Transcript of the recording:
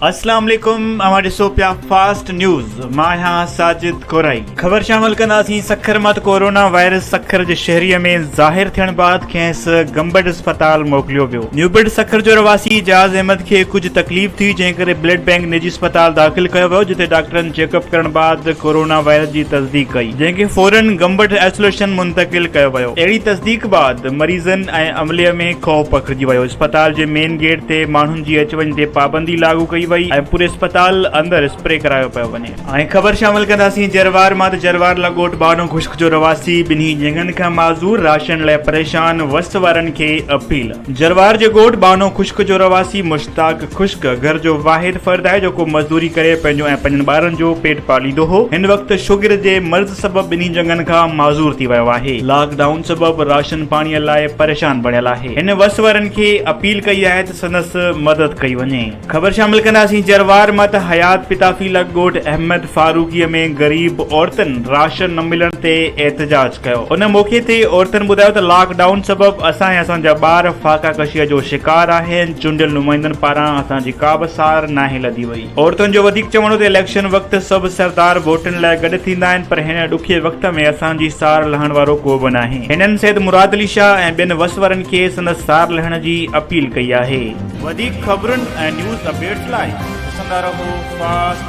اسلام عليڪم اوهان ڏسو پيا فاسٽ نيوز مان آهيان ساجد ڪورائي خبر شامل ڪنداسين سکر مان ته ڪورونا وائرس سکر جي شهري ۾ ظاهر ٿيڻ بعد کيس گمبٽ اسپتال موڪليو ويو نيوبٽ سکر جو رهواسي اعجاز احمد کي ڪجهه تڪليف ٿي جنهن ڪري بلڊ بئنڪ نجي اسپتال داخل ڪيو ويو جتي ڊاڪٽرن چيڪ اپ ڪرڻ بعد ڪورونا وائرس جي تصديق ڪئي جنهن کي فورن گمبٽ آئسوليشن منتقل ڪيو ويو اهڙي تصديق بعد مريضن ۽ عملي ۾ خوف پکڙجي ويو اسپتال جي مين گيٽ تي ماڻهن جي اچ وڃ تي پابندي لاڳو ڪئي وئي ۽ پوري اسپتال اندر اسپري ڪرايو پيو وڃي. ۽ خبر شامل ڪنداسين جروار مان ته جروار لڳ ڳوٺ ٻانهو خشڪ جو رهواسي ٻنهي ڄنگهن کان معذور راشن لاء پريشان وس وارن کي اپيل. جروار جي ڳوٺ ٻانهو خشڪ جو رهواسي مشتاق خشڪ گهر جو واحد فرد آهي جيڪو مزدوري ڪري پنهنجو ۽ پنهنجن ٻارن جو پيٽ پاليندو هو هن وقت شگر جي مرض سبب ٻنهي ڄنگهن کان معذور ٿي ويو آهي لاڪ ڊائون سبب راشن پاڻي لاء پريشان بڻيل آهي. هن وس وارن کي اپيل ڪئي آهي ته سندس مدد ڪئي وڃي. خبر شامل ڪنداسين جروار مان ته حيات پتافي لڳ ڳوٺ احمد فاروقي ۾ غريب عورتن راشن نه ملڻ تي احتجاج ڪيو ان موقعي تي عورتن ٻڌايو ته لاڪ ڊائون سبب اسان ۽ اسان جا ٻار فاقا ڪشي جو شڪار آهن چونڊيل نمائندن پاران اسان جي ڪابه سار ناهي لڌي وئي. عورتن جو وڌيڪ چوڻ هو ته اليڪشن وقت سڀ سردار ووٽن لاء گڏ ٿيندا آهن پر هن ڏکئي وقت ۾ اسان جي سار لهڻ وارو ڪو به ناهي. هنن سيد مراد علي شاهه ۽ ٻين وس وارن کي سندس سار لهڻ جي اپيل ڪئي آهي. وڌيڪ خبرن ۽ نيوز اپڊيٽس لاء ڏسندا رهو فاسٽ.